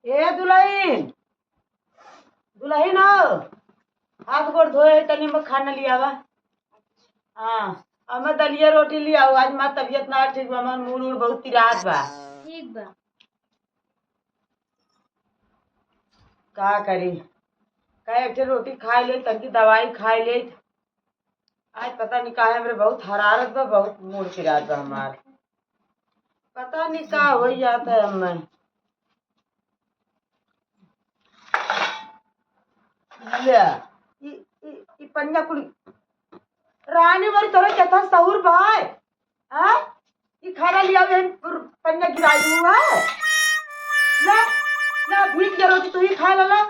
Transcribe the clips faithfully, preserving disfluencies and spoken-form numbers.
ए दुलहिन, दुलहिन हो, हाथ गोड़ धोए तनी में खाना लियावा। हाँ, अब मैं दलिया रोटी लियाओ, आज मार तबियत ना ठीक बा, हमार मूड़ उड़ बहुत पिरात बा। ठीक बा। का करी, कहे एक ठे रोटी खाए ले, तनकी दवाई खाए ले। आज पता नहीं काहे हमरे बहुत हरारत बा, बहुत मूड़ पिरात बा हमार। पता नहीं का हो जाता है हमें। ले, ई, ई, ई पनिया कुल रानी बड़ी तोरे केतना सहूर बा है? हाँ? ई खाना लिया हुए पनिया गिराई हुआ है। ले, ले, भीग के रोटी तू ही खा ले, ले।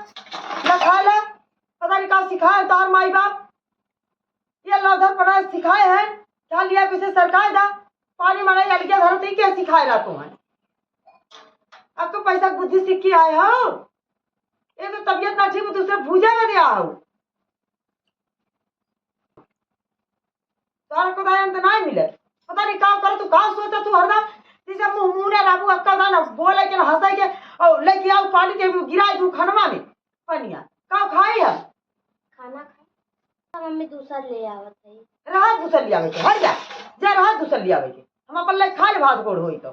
ले, खा ले। पता नहीं का सिखाए तार माई बाप। ये लौधर पढ़ाए सिखाए हैं, क्या लिया किसे सरकार दा? पानी मारे अलगे धरती के सिखाए ला तू है। अब तो पैसा बुद्धि सीख के आए हो। ये तो तबियत ना ठीक हो, दूसरे भूजा में दिया हो। तोहरा को दायन तो नहीं मिले। पता नहीं का कर तू, का सोचा तू हरदम। जैसे मुंह मुंह ना राबू, अक्का दाना बोले के ना हंसाई के, और लेके आओ पानी के गिराई दू खनवा में। पनिया का खाई है? खाना खाई। मम्मी दूसर ले आवत है। रहा दूसर ले आवे के, हट जा। जा रहा दूसर ले आवे के। हम अपन ले खा ले भात गोड़ होई तो।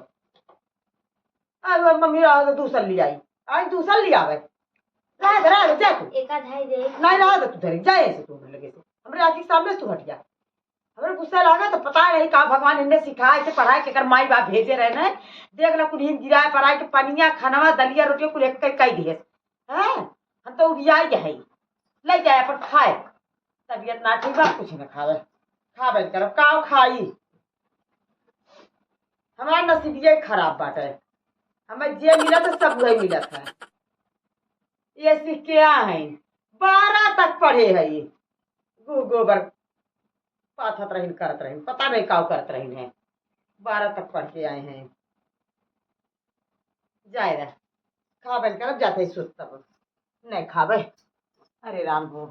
अरे मम्मी रहा तो दूसर ले आई। आई दूसर ले आवे। रहा दे, रहा दे, जा तू। एक आध है दे। नहीं रहा दे तू धरी, जा ऐसे तू हमरे लगे से। हमरे आँखी के सामने से तू हट जा। हमरे गुस्सा लागा तो पता नहीं का भगवान इनने सिखाए के पढ़ाए के, एकर माई बाप भेजे रहे ना। देख ला कुल हिम गिराए पराए के पनिया, खनवा, दलिया, रोटी कुल एक कई कई दिए। हैं? हम तो उबियाई के हई। ले जाए अपन खाए। तबियत ना ठीक बा, कुछ न खावे। खाबे न करब, काव खाई? हमार नसीबिये खराब बाटे। हमें जे मिलत है, सब वही मिलत है। ये सीख के आ हैं, बारह तक पढ़े है ये। गो-, गोबर पाथत रहिन, करत रहिन, पता नहीं काव करत रहिन है। बारह तक पढ़ के आए हैं। जाए रह, खाबे न करब, जाते ही सुत तब। नहीं खाबे। अरे राम हो।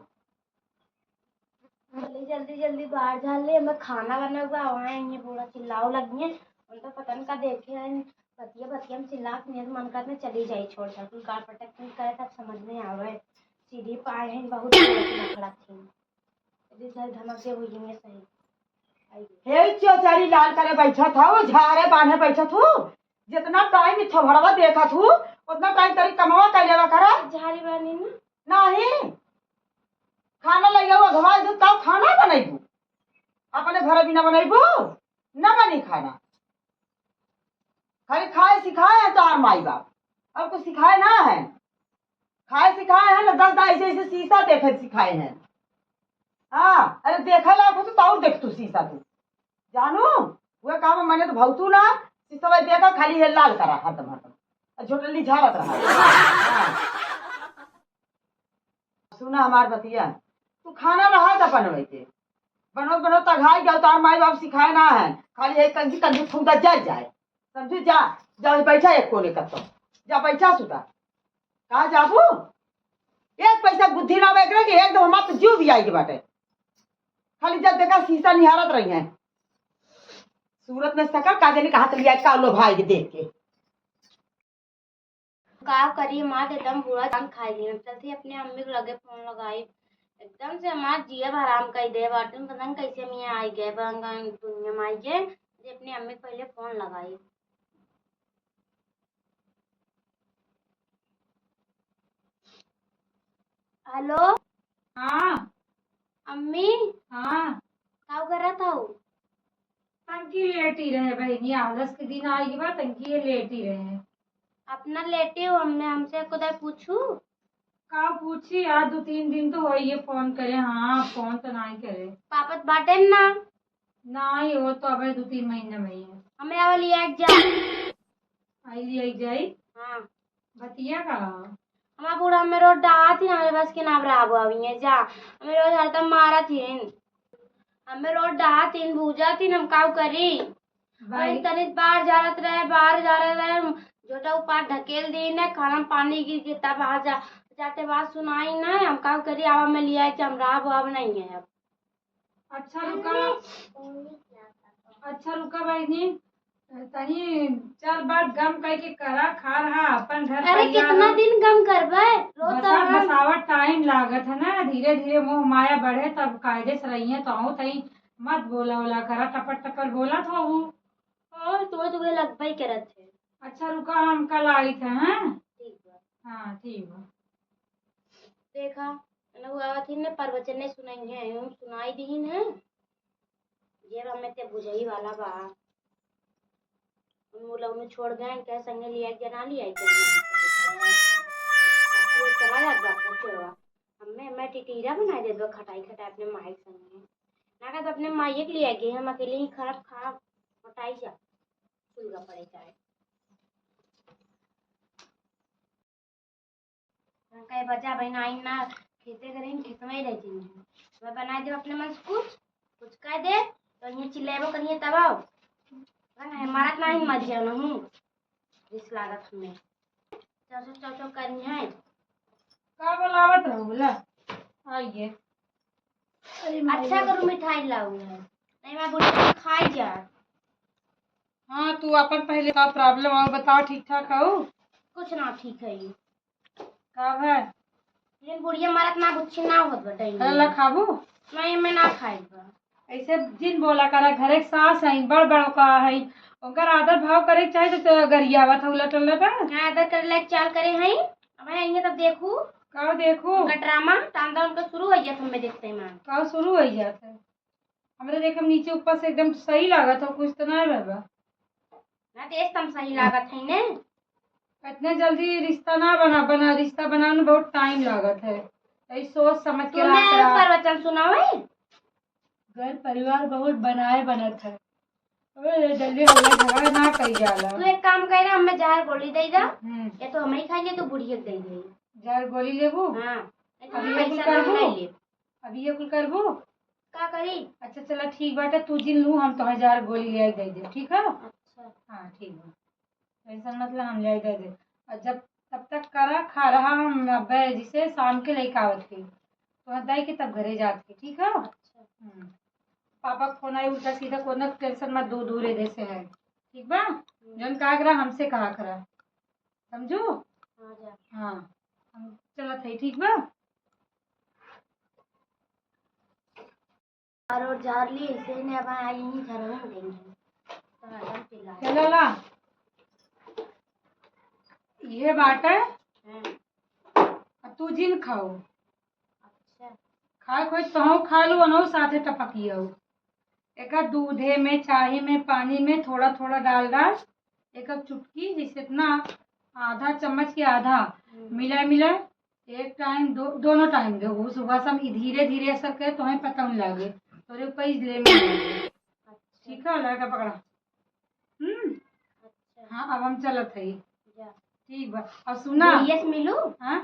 जल्दी, जल्दी, जल्दी बाहर जा ले, हमें खाना बना हुआ, वहाँ ये बूढ़ा चिल्लाओ लगी है। उन तो पता नहीं का देखे हैं, बतिया, बतिया में चिल्ला के मेरे मन करत में चली जाई, छोड़ छाड़ के गाड़ पटक के करे, तब समझ में आवे। सीढ़ी पाए हैं, बहुत जोर से लखड़ा थी। यदि सर धमक दे, वो ये सही। आई गई। हे चौचारी लाल करे बैठत हऊ, झारे बांधे बैठत हऊ, जितना टाइम ई थोबड़वा देखत हऊ, उतना टाइम तरी कमवा कर लेवा करा। झारी बानी ना। नहीं, खाना ले जाओ, घुमाई दूध का खाना बनैबू, अपने घर बिना बनैबू, ना बनी खाना। खाली खाए सिखाए हैं तोहार माई बाप, और कुछ सिखाए ना है। खाए सिखाए हैं ना, दस दाई से ऐसे शीशा देखे सिखाए हैं। हाँ, अरे देखे लायक हो तो और देख तू शीशा तू। जानू, वह काम मने तो भौतू ना, शीशा देखा खाली ये लाल करा हरदम हरदम। और झोटली झाड़त रहा। हाँ। सुना हमार बतिया, तू खाना रहा था बनवे के, बनवत बनवत तघाई गया, तार माई बाप सिखाए ना है, खाली एक कंजी कंजी फूंदा जल जाए, समझू? जा, जा बैठा एक कोने कत्तो, जा बैठा सुता। कहाँ जाबू? एक पैसा बुद्धि ना बा एकरे के, एकदम हमार तो जीव भी आई के बाटे। खाली जब देखा शीशा निहारत रही है, सूरत में सकल का जाने कहाँ से लिया, का लो भाई के देख के। का करी, हमार एकदम बुरा जान खाई ली। हम चलती अपने अम्मी के लगे फोन लगाई। एकदम से हमार जिया हराम कर दे बाटे, पता नहीं कैसे हम यहाँ आई गए बा दुनिया में आई गए। जे अपने अम्मी के पहले फोन लगाई। हेलो। हाँ। अम्मी। हाँ। का करत हऊ? तंकी लेटी रहे बहिनी, आलस के दिन आई बा, तंकी ये लेटी रहे। अपना लेटी हो, हमने, हमसे खुदा पूछू? का पूछी यार, दो तीन दिन तो होई ये फोन करे, हाँ फोन तो नहीं करे। पापत बाटे ना? नहीं, वो तो अबे दो तीन महीने में ही है। हमें आवल ये एक जा। आई लिया जाई। हाँ। बतिया का? हमार बूढ़ा हमें रोज डाहत ही, हमारे बस के नाम रहा अभी है जा। हमें रोज हरदम मारत ही। हमें रोज डाहत ही, भूजत ही, हम काऊ करी? भाई। अरे तनिक बाहर जा रहत रहे, बाहर जा रहत रहे, हम झोटा ऊपर ढकेल दी ने, खाना पानी गिर के तब बाहर जा, जाते बात सुनाई ना, हम काऊ करी? आवा में लिया कि हम रहा वो अब नहीं है अब। अच्छा रुका। अच्छा रुका बहिनी, तनी चल बात गम कह के करा, खा रहा अपन घर अरे परिवार। कितना दिन गम करबे? रोता बसा, रहा। बसावट टाइम लागत है ना, धीरे धीरे मोह माया बढ़े तब कायदे से रहिए। तो आऊँ तई मत बोला ओला करा, टपर टपर बोला तो हूँ। और तुम्हें तो वह लगबे करत है। अच्छा रुका, हम कल आई थे, हैं? ठीक बा। हाँ ठीक बा। देखा, नहु आवत ही ने प्रवचने सुनाई है, हम सुनाई दीहिन है। ये बा में ते बुझई वाला बा। उन मुला उन्हें छोड़ गए, इनके संगे लिया के ना लिया के। वो चला जात बा अपना चोरवा। हमें, हमें टिटीरा बनाई देत बा, खटाई खटाई अपने माई के संगे। ना कहत अपने माई के लिया के, हम अकेले ही खाब, खाब, मोटाई जा। सुलगा पड़े चाहे। कहे बचा बहन आई ना, खेते करें, खेत में ही रह जाएंगे। मैं बना दे अपने मन से कुछ, कुछ कह दे, तो ये चिल्लाबो करिए तब आओ। है, मारत नहीं मर जाओ नहीं। रिस लागत हमें। चौचो, चौचो करनी है। का बोलावत रहो बोला? आइए। अरे माई अच्छा रे। करू मिठाई लाऊ है। नहीं मैं बुढ़िया खाई जा। हाँ, तू अपन पहले का प्रॉब्लम आओ बताओ, ठीक ठाक हो? कुछ ना ठीक है ये। का है? लेकिन बुढ़िया मारत ना बुच्ची ना होत बटे। अरे ला खाबू? नहीं, मैं ना खाई बा। ऐसे जिन बोला करा, घरे के सास है, बड़ बड़ का है, ओकर आदर भाव करे के चाहे तो गरियावत है उलट उलट। हाँ, आदर करे लायक चाल करे हैं। अब है इन्हें तब देखू। का देखू? उनका ड्रामा, तांडव उनका शुरू हो गया, हमें देखते ही मान। का शुरू हो जाता है? हमरे देखे में नीचे ऊपर से एकदम सही लागत हो, कुछ तो ना बाबा। ना तो एकदम सही लागत है ने। इतने जल्दी रिश्ता ना बना, बना, रिश्ता बनाने में बहुत टाइम लागत है। यही सोच समझ के सुना रहा है, करा। प्रवचन सुनावे। घर परिवार बहुत बनाए बनत है। अरे जल्दी हो गया, झगड़ा ना करी जाला। तू एक काम कर, हमें जहर गोली दे दा। हम्म। या तो हमें ही खा ले, तो बुढ़िया के दे दे। जहर गोली लेबू? हाँ। अभी ये कुल पैसा ना करबू? ले ले। अभी ये कुल करबू? का करी? अच्छा चला ठीक बाटे, तू जिन लू, हम तोहर जहर गोली ले आई दे दे, ठीक है? अच्छा। हाँ ठीक बा, टेंशन मत ले, हम ले आई दे दे। और जब तब तक करा खा रहा, हम अब जैसे शाम के लेके आवत ही, तोहर दाई के तब घरे जात ही, ठीक है? अच्छा। हम्म। पापा के फोन आई उल्टा सीधा, कोनो टेंशन मत, दू दूरे जैसे है, ठीक बा? हम्म। जौन कहा करा हमसे कहा करा, समझू? हाँ जा। हाँ, हम चलत है, ठीक बा? और, और झाड़ ली, इसे ने अब आई ही झाड़ में देंगे। तो मैडम चिल्ला। चलो ला। ये बात है। हाँ। अब तू जिन खाओ। अच्छा। खाए खोए तोहू खा लू, ओनहू साथे टपकियो। एका दूधे में, चाही में, पानी में थोड़ा थोड़ा डाल डाल, एक चुटकी, जैसे इतना आधा चम्मच के आधा हम्म। मिला मिला एक टाइम दो, दोनों टाइम दे, वो सुबह शाम ई धीरे धीरे असर करे, तोहे पता नहीं लागे, तोरे ऊपर ई ले में। अच्छा। ठीक है, लड़का पकड़ा। हम्म। अच्छा। हाँ, अब हम चलत हई। जा। ठीक बा। अब सुना। भैया से मिलू? हाँ?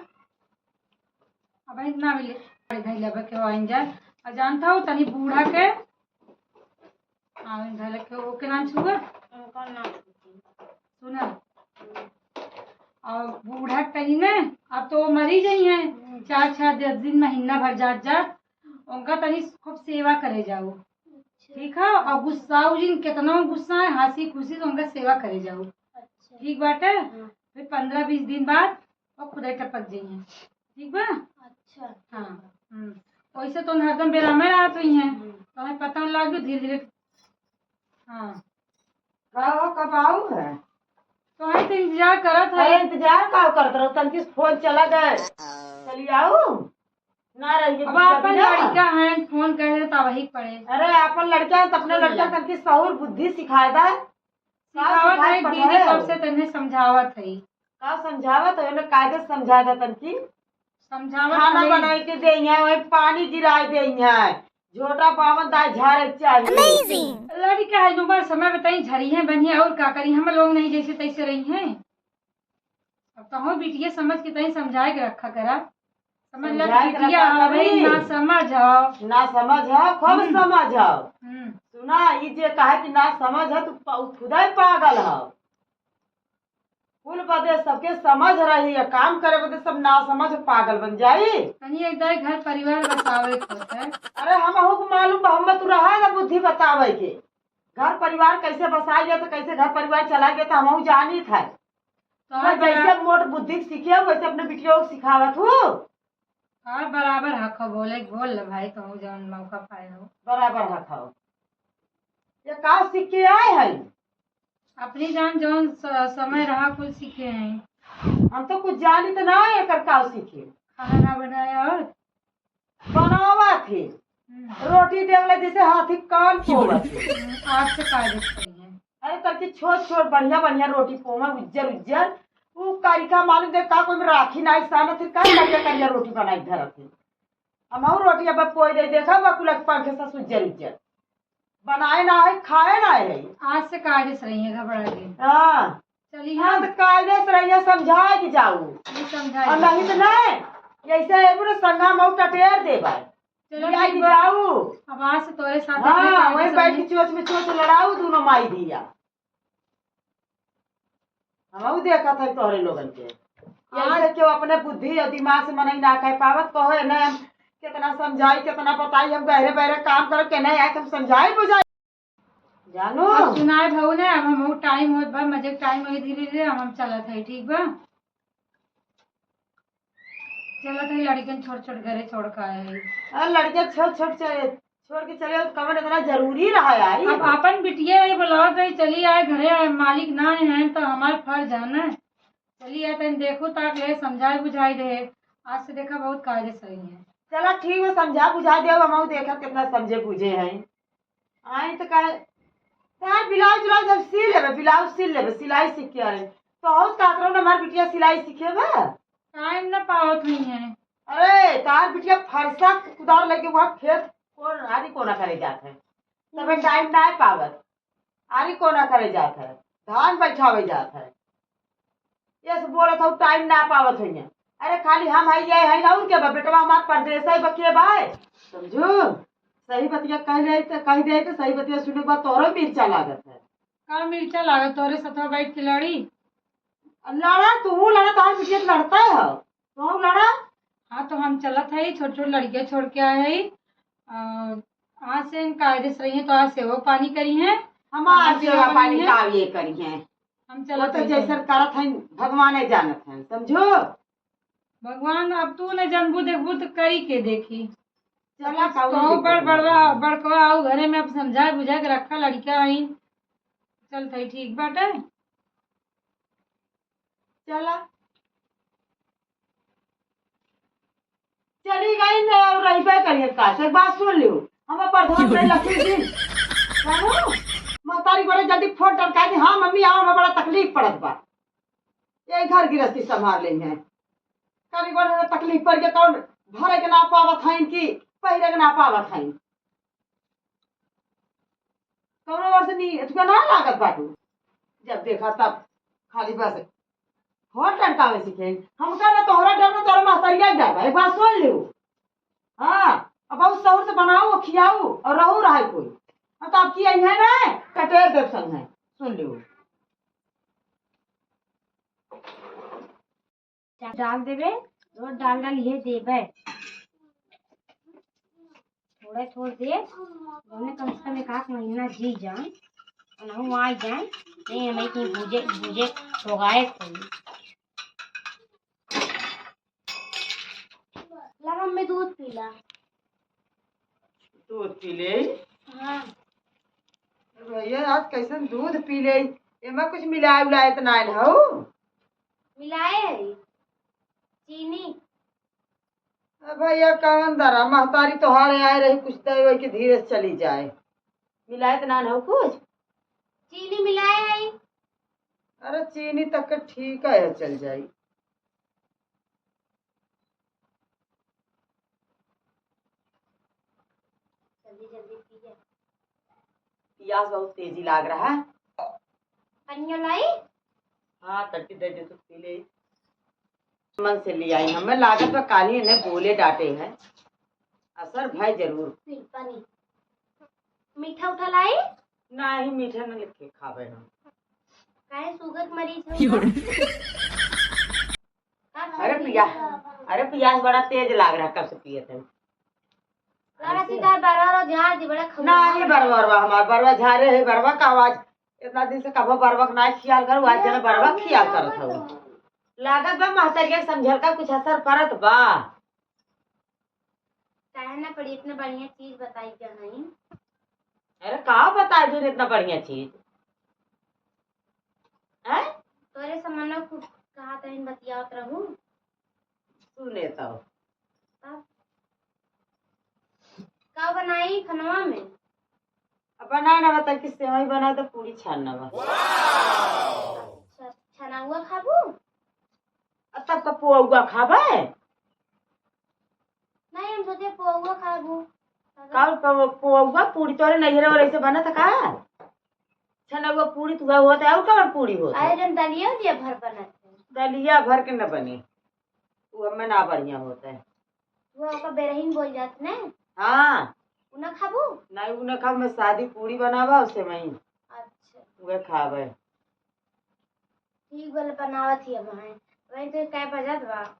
अब इतना भी ले, धैले बा के आइन जाए। और जानता हो, तनी बूढ़ा के हाँ, धलक के ओके ना छुआ। उनका ना छुई। सुना। हम्म। और बूढ़ा के तनी ने, अब तो वो मरी गई हैं। हम्म। चार, छह, दस दिन, महीना भर जात जात, उनका तनी खूब सेवा करे जाओ। अच्छा। ठीक है? और गुस्साऊ जिन, कितना गुस्सा है, हंसी खुशी से उनका सेवा करे जाओ। अच्छा। ठीक बाटे? हाँ। फिर पन्द्रह बीस दिन बाद वो खुदे टपक जाइए। ठीक बा? अच्छा। हाँ। हम्म। वैसे तो हरदम बेरा में रहत हुई हैं। हम्म। तो हमें पता न लाग, धीरे धीरे। हाँ। का हो, कब आऊ है? तो हमें तो इंतजार करत है। अरे इंतजार का करत रहो, तनकी फोन चला गए। चली आऊ? ना रहिए अब कुछ अपन कभी ना। लड़का हैं, फोन करे तो वही पड़े। अरे अपन लड़का है तो अपने सुन लड़का ले। तनकी सहूर बुद्धि सिखाए दा। का सिखावत सिखाए है, पढ़ाए दीदी हो? कब से तन्हे समझावत है। का समझावत है? ओने कायदे से समझा दे तनकी। समझावत खाना है। बनाई के देइहैं, वही पानी गिराई देइहैं, झोटा बावन दाई झारे के चाहिए। Amazing। लड़का है, जो बार समय बताई, झरिहैं बनिहैं, और का करी, हम लोग नहीं जैसे तैसे रहिहैं। अब तहो बिटिया समझ के तही समझाए के रखा करा। समझ ला समझाए के बिटिया रखा हो भाई, करी। ना समझ हो। ना समझ हो, खूब हम्म। समझ हो। हम्म। सुना, ई जे कहे कि ना समझ हो, तू प-, खुदा ही पागल हो। कुल बदे सबके समझ रही है, काम करे बदे सब ना समझ पागल बन जाई। तनी एक दाई घर परिवार बसावे के होत है। अरे हम अहू को मालूम बा, हम तू रहा ना बुद्धि बतावे के। घर परिवार कैसे बसाई गया, तो कैसे घर परिवार चला गया, तो हमहू जानित है। तो मैं जैसे मोट बुद्धि सीखे हूँ, वैसे अपने बिटियों को सिखावत हूँ। हाँ, बराबर हक हो, बोले के बोल ले भाई, तुम जौन मौका पाए हो। बराबर हक हो। ये का सीख के आए हैं? अपनी जान जौन स-, समय रहा, कुल सीखे हैं। हम तो कुछ जानित ना है, एकर का सीखे। खाना ना बनाए और? बनावत ही। हम्म। रोटी देवले जैसे हाथी कान पोवत ही। हम्म, आपसे काहे दुश्मनी है? अरे, तड़की छोट छोट बढ़िया बढ़िया रोटी पोवा, उज्जर उज्जर। उ कारिका मालूम दे का कोई में राखी नाई सानत ही, का करिया करिया रोटी बनाई धरत ही। हम और रोटी अब पोई दे, देखा बकुला के पंखे से उज्जर उज्जर। बनाए ना है, खाए ना है। आज से कायदे से रहिए, घबरा गए। हाँ। चलिए हाँ, हम तो कायदे से रहिए, समझाए के जाऊ। ये समझाए और के नहीं तो जाऊ। नहीं, ऐसे एगो संगा मऊ टटेर देबा। चलो लिया ठीक के बा। जाऊ। अब आज से तोरे साथ हाँ, अपने वही कायदे से बैठ के रहिए। चोच में चोच लड़ाऊ दोनों माई धिया। हमहू देखत है तोहरे लोगन के। आज ऐसे केहू अपने बुद्धि और दिमाग से मनई ना कह पावत, कहो एने हम कितना समझाई, कितना बताई, हम गहरे बहरे काम करब, केने आए हम समझाई बुझाई। जानो? अब सुनाए भाऊ ने, अब हमहू टाइम होत बा, मजे के टाइम होई धीरे धीरे, अब हम चलत है, ठीक बा? चलत है, लड़कन छोट छोट घरे छोड़ के आए हैं। अरे लड़के छोट छोट चले, छोड़ के चले, तो कवन इतना जरूरी रहा आई? अब अपन बिटिया है, बुलावत रही, चली आए घरे, आए, मालिक ना आए हैं, तो हमार फर्ज है ना। चली आए, तनी देखो ताक ले, समझाई बुझाई दे। आज से देखा बहुत कायदे सही है। चला ठीक है, समझा बुझा दे, हम देखा कितना समझे बुझे हैं। आई तो कहे, "यार, ब्लाउज, ब्लाउज अब सी लेबे, ब्लाउज सी लेबे, सिलाई सीख के आए।" तो और का करो ना, हमार बिटिया सिलाई सीखे बे। टाइम ना पावत हुई है। अरे, तार बिटिया फरसा कुदार लेके वहाँ खेत को आरी कोना करे जात है, तबे हम्म। टाइम ना पावत। आरी कोना करे जात है, धान बैठावे जात है। ये से बोलत हूँ, टाइम ना पावत है। अरे, खाली हम है, ये है ना, उनके बा, बेटवा हमार परदेस है, बा के बा है, समझू? सही बतिया कह ले तो, कह दे तो सही बतिया सुने के बाद तोहरो मिर्चा लागत है। का मिर्चा लागत तोहरे सथवा बैठ के लड़ी? लड़ा, तू लड़ा, तार बिटिया लड़ता है, तू लड़ा। हाँ, तो हम चलत है, छोट छोट लड़कियाँ छोड़ के आए हैं। आ, आज से इनका आदेश रही है, तो आज सेवा पानी करी है। हम आज सेवा पानी का ये करी है। हम वो चलत तो है जैसन करत हैं, भगवान ही जानत हैं, समझो। भगवान, अब तू न जानबू देखबू तो करी के देखी। चला, तो काऊ तो नहीं बड़ करना बड़वा है। बड़कवा आओ घरे में, अब समझा बुझा के रखा, लड़का आई। चलत है, ठीक बाटे। चला। चली गई न, और रहबे करिए का से। एक बात सुन लियो, हम प्रधान नहीं लखी दिन। जानू, महतारी बड़े जल्दी फोन टरका दी, "हाँ मम्मी, आओ, हमें बड़ा तकलीफ पड़त बा, ये घर गृहस्थी संभाल ले हैं।" करी बड़े तकलीफ पड़ के कौन भरे के ना पावत हैं कि पहिरे के ना पावत हैं। कौनो ओर से नी, एतुका ना लागत बाटू। जब देखा तब खाली बस होठ लटकावे सीखे। हमका ना तोहरा डर ना, तोहरा महतरिया के डर बा। एक बात सुन लियो। हाँ, अब बहुत सहूर से बनाऊ, खियाऊ और रहू रहे कोई। अब तो आपकी यही है ना, कटेर देव संग है। सुन लियो। डाल देबे, रोज डाल डाल ये देबे। थोड़ा थोड़ दे, दोनों कम से कम एक आध महीना जी जान, अनहु आ जाए, नहीं हमें की बूझे, बूझे ठोगाए कोई। ला मम्मी दूध पी ला। दूध पी ले। हाँ। भैया आज कैसन दूध पी ले, एमा कुछ मिलाए उलाए त नाय न हो? मिलाए है चीनी। अब भैया कौन दरा, महतारी तोहारे आए रही, कुछ दे वही के धीरे से चली जाए। मिलाए त नाय न हो कुछ? चीनी मिलाए है। अरे चीनी तक के ठीक है, चल जाई। जल्दी जल्दी पी ले। पियास बहुत तेजी लाग रहा है। पनिया लाई? हाँ, तड़के दे दे तो पी ले। मन से ले आई, हमें लागत बा काली इन्हें बोले डांटे हैं। असर भाई जरूर। पी पानी। मीठा उठा लाई? नहीं, मीठा न लिखे खावे हम। काहे सुगर मरीज हो? अरे पिया, अरे पियास बड़ा तेज लाग रहा, कब से पियत है। लागत ही ऐसे। तार बरवा रो झाड़ दी, बड़ा खौरा नहीं, बरवा, बरवा हमार, बरवा झारे है, बरवा का आवाज। इतना दिन से कबो बरवा के ना खियाल करू, आज जने बरवा खियाल करत हऊ। लागत बा महतरिया के समझल का कुछ असर परत बा। काहे ना पड़ी, इतना बढ़िया चीज बताई के हई। अरे का बताई दूँ इतना बढ़िया चीज? हैं? तोरे समनवा कुछ कहा तहिन बतियावत रहू। सुने तो। तब? का बनाई खनवा में? अब बना ना बता कि सेवई बना तो पूरी छान ना बा। अच्छा, छनौआ खाबू? अब तब का पोउआ खाबे? नहीं, हम सोचे पोउआ खाबू। का पो-, पोउआ पूरी तोरे नैहरे और ऐसे बनत का? छनौआ पूरी तुआ होत है, और का पूरी होत है? अरे, जन दलिया उलिया भर बनत है। दलिया भर के न बने, वो हमें ना बढ़िया होत है। वो ओकर बेरहिन बोल जात ने। हाँ। उ ना खाबू? नहीं, उ ना खाब, मैं सादी पूरी बनावा, उसे मैं अच्छा। उहे खाबे। ठीक बोले, बनावत ही अब हैं। वही तो कै बजत बा?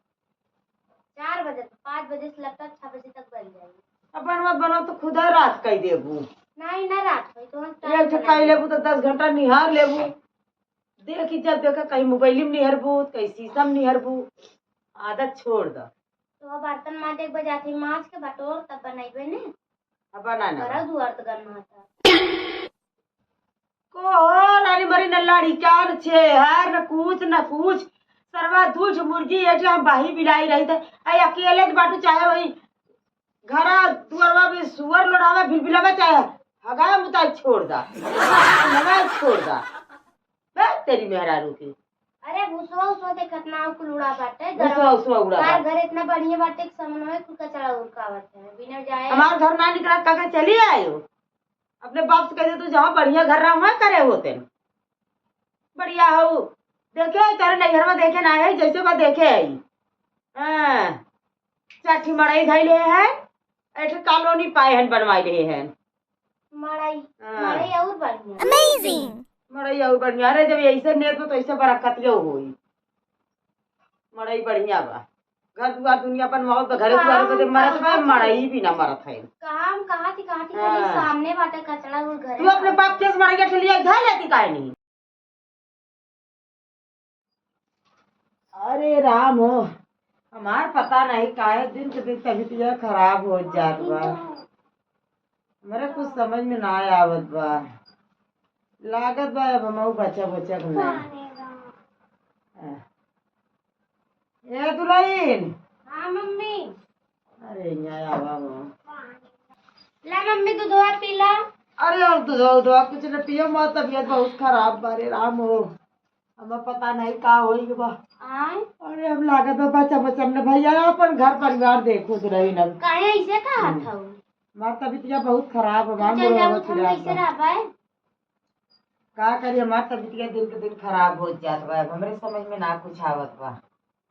चार बजत, पाँच बजे से लगता छह बजे तक बन जाई। अब बनवा, बनवा तो खुदा रात कई देबू। नहीं, ना रात होई, तो हम ये टाइम तो बना कई लेबू। लेबू तो दस घंटा निहार लेबू। देखी जब देखा कहीं मोबाइल में निहरबू, कहीं शीशा में निहरबू। आदत छोड़ द। तो अब बर्तन मांजे के बजाते मांज के बटोर, तब बनैबे ने। अब बना ना। बड़ा दुआर तो गन्ना था। को रानी मरी न लड़िका न छेहर न कुछ न कुछ। सरवा दूठ मुर्गी एक हम बाही बिलाई रही थे। आई अकेले तो बाटू चाहे वही घरा दुआरवा में सुअर लोड़ावे भिलबिलावे चाहे हगाए मुताई छोड़ दा। हगाए छोड़ दा। बे तेरी मेहरारू की। अरे भूसवा उसवा देखत ना कुल उड़ा बाटे। भूसवा उसवा उड़ा तार बाटे। घर इतना बढ़िया बाटे कि समनवा कुल कचरा उड़कावत है। बिना जाए हमार घर ना निकला काके चली आयो। अपने बाप से कह दे, "तू जहाँ बढ़िया घर रहा, वहाँ करे होते न। बढ़िया हो, देखे, तेरे नैहर में देखे ना है, जैसे बा देखे है।" हाँ, चाठी मड़ई धइले है, एक कॉलोनी पाए हैं, बनवाई रहे हैं। मड़ई, हाँ। मड़ई और बढ़िया। Amazing। मड़ई और बढ़िया। अरे, जब ऐसे नेत में तो ऐसे बरकतियो होई। मड़ई बढ़िया बा। घर दुआर दुनिया बनवाओ तो घरे दुआरे बदे मरत बा, मड़ई भी ना मरत है। काम कहाँ थी, कहाँ थी, हाँ। सामने बाटे कचरा और घरे तू अपने बाप के मड़ई के ठेलिया धर लेती काहे नहीं? अरे राम हो, हमार पता नहीं काहे दिन के दिन तबीयत खराब हो जात बा। हमरे कुछ समझ में ना आवत बा। लागत बा अब हमहू बच्चा बच्चा के ना। ए दुल्हन। हाँ मम्मी। अरे यहाँ आवा हो। ला मम्मी दूधवा पी ला। अरे और दूधवा उधवा कुछ न पियो, माँ तबीयत बहुत खराब बा रे राम हो। हमें पता नहीं का होई बा। आय? अरे हम लागत बा बच्चा बच्चा ने भैया अपन घर परिवार देखो तो रही ना। काहे ऐसे कहा हम्म। था? हमार तबीयत बहुत खराब है, तू हमार चल जाओ, मुड़वा हम चिढ़ात कैसे बा। रहबै? का करी, हमार तबीयत दिन के दिन खराब होत जात बा, अब हमरे समझ में ना कुछ आवत बा।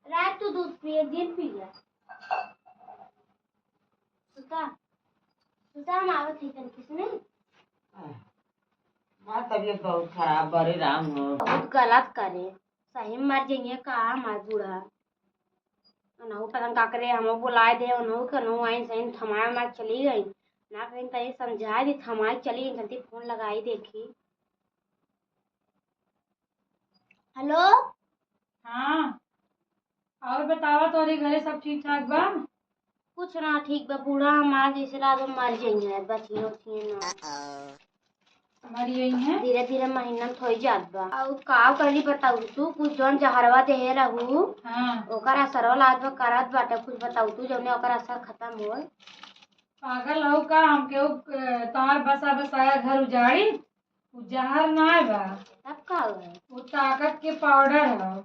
रात तू दूध पिए, दिन पी जा। सुता, सुता, हम आवत ही तनकी सुने। हमार तबीयत बहुत खराब बा रे राम हो। बहुत गलत करे, सही में मर जाइए का हमार बूढ़ा। उनहु पता न का करे, हमहु बुलाए दे, उनहु के उनहु आइन सही थमाए मार चली गई। ना कहीं तनी समझाए दी, थमाए चली गई, जल्दी फोन लगाई देखी। हेलो। हाँ, और बतावा, तोरे घरे सब ठीक ठाक बा? कुछ ना ठीक बा, बूढ़ा हमार जैसे लागो मर जाइए, बचिए उचिए ना। मर गई हैं? धीरे धीरे महीना में थोई जात बा। और का करी बताऊ तू, कुछ जौन जहरवा देहे रहू, हाँ। ओकर असरवा लागत बा, करत बाटे, कुछ बताऊ तू जौने ओकर असर खत्म होए। पागल हो का, हम केहू, अ, तोहार बसा बसाया घर उजाड़ी? उ जहर ना बा। तब का हुआ? उ ताकत के पाउडर ह।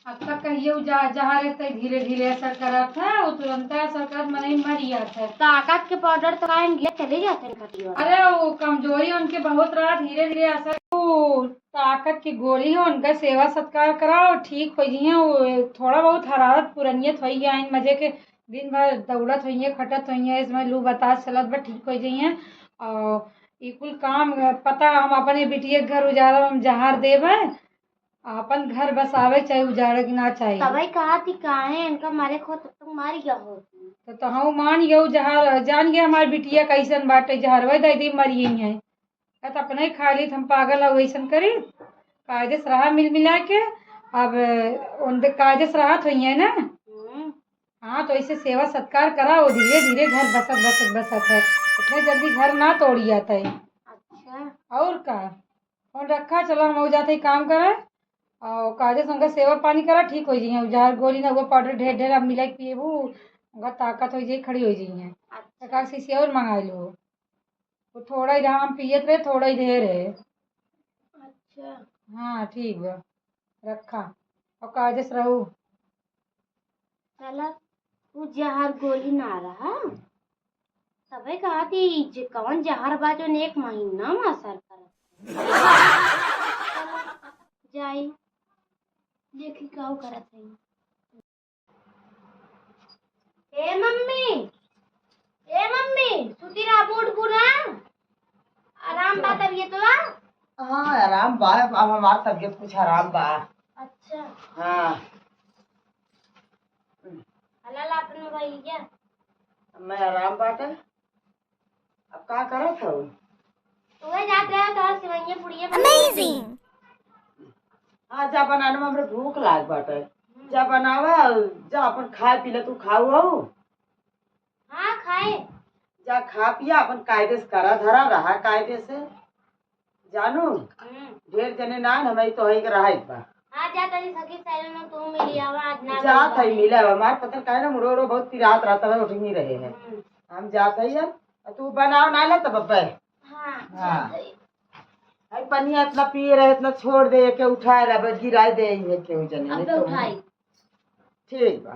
अब तक कहिए उ जा-, जहर एक तई धीरे धीरे असर करत है, उ तुरंते असर करत मनई मर जात है। ताकत के पाउडर तो काहे न घिया चले जात है खटिया? अरे उ कमजोरी उनके बहुत रहा, धीरे धीरे असर। उ ताकत की गोली है, उनका सेवा सत्कार कराओ, ठीक हो जिहे। उ थोड़ा बहुत हरारत पुरनियत होई है, इन मजे के दिन भर दौड़त होइहे, खटत होइहे, इसमें लू बतास चलत बा, ठीक हो जइहे। और ई कुल काम पता हम अपने बिटिया के घर उजाड़ब, हम जहार देबे, अपन घर बसावे चाहे उजाड़े के ना चाहे। तबे कहा थी काहे इनका मारे को तब तक मार गया हो। तो तहूँ मान गयो, जहर जान गया हमार बिटिया कैसन बाटे, जहरवे दे दे मरिए हैं। कहत अपने खा ली, हम पागल हो ऐसन करी। कायदे से रहा मिल मिला के। अब उन कायदे से रहत होइहैं ना। हम्म। हाँ, तो ऐसे सेवा सत्कार करा, वो धीरे धीरे घर बसत बसत बसत है। इतने जल्दी घर ना तोड़ी जाता है। अच्छा। और का? फोन रखा, चलो हम हो जाते ही काम करे। और कायदे से उनका सेवा पानी करा, ठीक हो जाइए। जहर गोली ना, वो पाउडर ढेर ढेर अब मिला के पिएबू, उनका ताकत हो जाए, खड़ी हो जाइए। अच्छा। एक आध शीशी और मंगा लो। वो थोड़ा ही रहा, हम पियत रहे, थोड़ा ही ढेर है। अच्छा। हाँ, ठीक बा, रखा। और कायदे से रहू। चला, उ जहर गोली ना रहा। तबे कहा थी, जे कौन जहर बा, जोन एक महीना में असर करत। जाई, देखी का करत है। ए मम्मी, ए मम्मी, सुती रहा, बूट बुना। आराम बा तबीयत बा? हाँ, आराम बा, अब हमार तबीयत कुछ आराम बा। अच्छा। हाँ। हला ला अपन मोबाइल क्या? मैं आराम बाटे। अब का करत हऊ? उहे जात रहे तो सेवइया पुड़िया बना। Amazing। हाँ, जा बनाने में हमरे भूख लाग बाटे। हम्म। जा बनावा, जा अपन खाए पी ले, तू खाऊ हऊ? हाँ, खाए। जा खा पिया, अपन कायदे से करा धरा रहा कायदे से। जानू, हम्म। ढेर जने ना, हम ही तो है के रहा एक बार। हाँ, जा तनी सखी सहेली में तू मिली आवा, आज ना जात है मिले, हमार पता काहे ना मुड़ो उड़ो बहुत पिरात रहता है, उठ नहीं रहे हैं। हम्म। हम जात है अब, तू बनाओ ना ले तब अब्बे। हाँ, हाँ। जात है। भाई पनिया इतना पिए रहे, इतना छोड़ दे, के उठाए रहे, बस गिराए दे, ये केहू जने, नहीं अब्बे तो उठाई। ठीक बा।